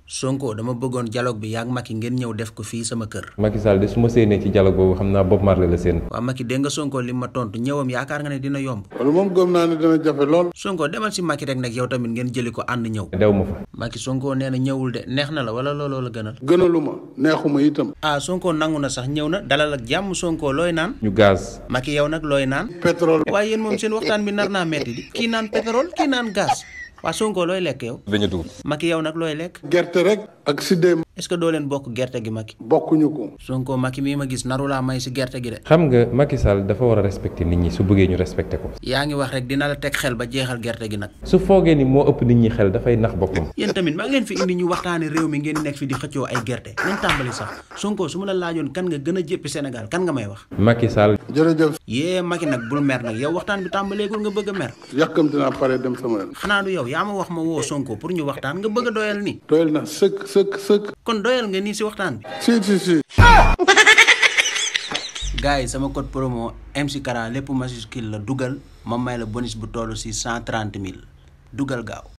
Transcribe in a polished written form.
Sonko dama bëggoon dialogue bi yaag Macky ngeen ñëw def ko fii sama kër. Macky Sall de su ma séenee ci dialogue boobu xam naa Bob Marley la seen. waaw Macky dégg nga Sonko li ma tontu ñëwam yaakaar nga ne dina yomb. loolu moom gëm naa ne dina jafe lool. Sonko demal si Macky rek nag yow tamit ngeen jëli ko ànd ñëw. dew ma fa. Macky Sonko nee na ñëwul de neex na la wala looloo la gënal. gënaluma neexuma itam. Sonko nangu na sax ñëw na dalal ak jàmm Sonko looy naan. ñu gaz. Macky yow nag looy naan. pétrole. waaye yéen moom seen waxtaan bi nar naa metti di kii naan pétrole kii naan gaz. waa Sonko looy lekk yow. bañ a dugg. Macky yow nag looy lekk. gerte rek ak sidéem. est-ce que doo leen bokk gerte gi Macky. bokkuñu ko. Sonko Macky mii ma gis naru laa may si gerte gi de. xam nga Macky Sall dafa war a respecter nit ñi su bëggee ñu respecter ko. yaa ngi wax rek dina la teg xel ba jeexal gerte gi nag. su foogee ni moo ëpp nit ñi xel dafay nax boppam. yéen tamit maa ngi leen fi indi ñu waxtaane réew mi ngeen nekk fi di xëccoo ay gerte nañ tàmbali sax Sonko su ma la laajoon kan nga gën a jéppi Sénégal kan nga may wax. Macky Sall. jërëjëf. yee Macky nag bul mer nag yow waxtaan bi tàmbaleegul nga bëgg a mer. yàkkamti naa pare dem sama yoon. xanaa du yow yaa ma wax ma woo Sonko pour ñu waxtaan nga bëgg a doyal nii. doyal na sëkk. kon doyal nga nii si waxtaan bi. si. gars yi sama code promo MC Kara lépp majuscule la dugal ma may la bonus bu toll si 130 000 dugal gaaw.